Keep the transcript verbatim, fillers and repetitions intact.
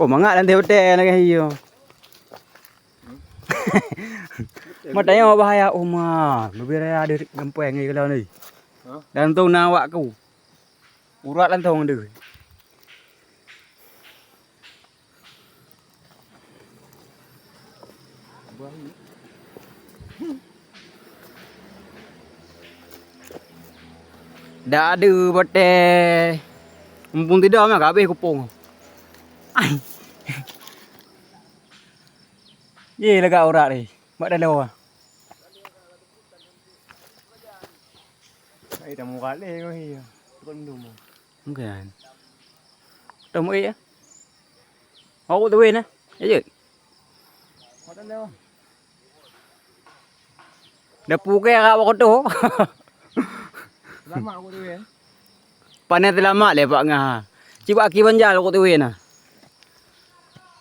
Oh, mangat lam teh-teh lagèe hiyo. Meutanyoe bahaya, oh ma, leubeh raya di gampông ngi keulan ni. Hah? Dan tu na awak ku. Urat lantong deuh. Dak ada batèe. Mumpung tidak mah ka habéh kupông. Ai. Ye lagak urat ni. Bak dalam. Ai tamu kali kau iya. Tukang dum. Bukan. Tamu iya. Aku tu weh nah. Ya je. Kau tak lewat. Dah pukul agak waktu. Selamat aku tu weh. Panas selamat leh Pak Ngah. Cibak aki banjal aku tu weh nah.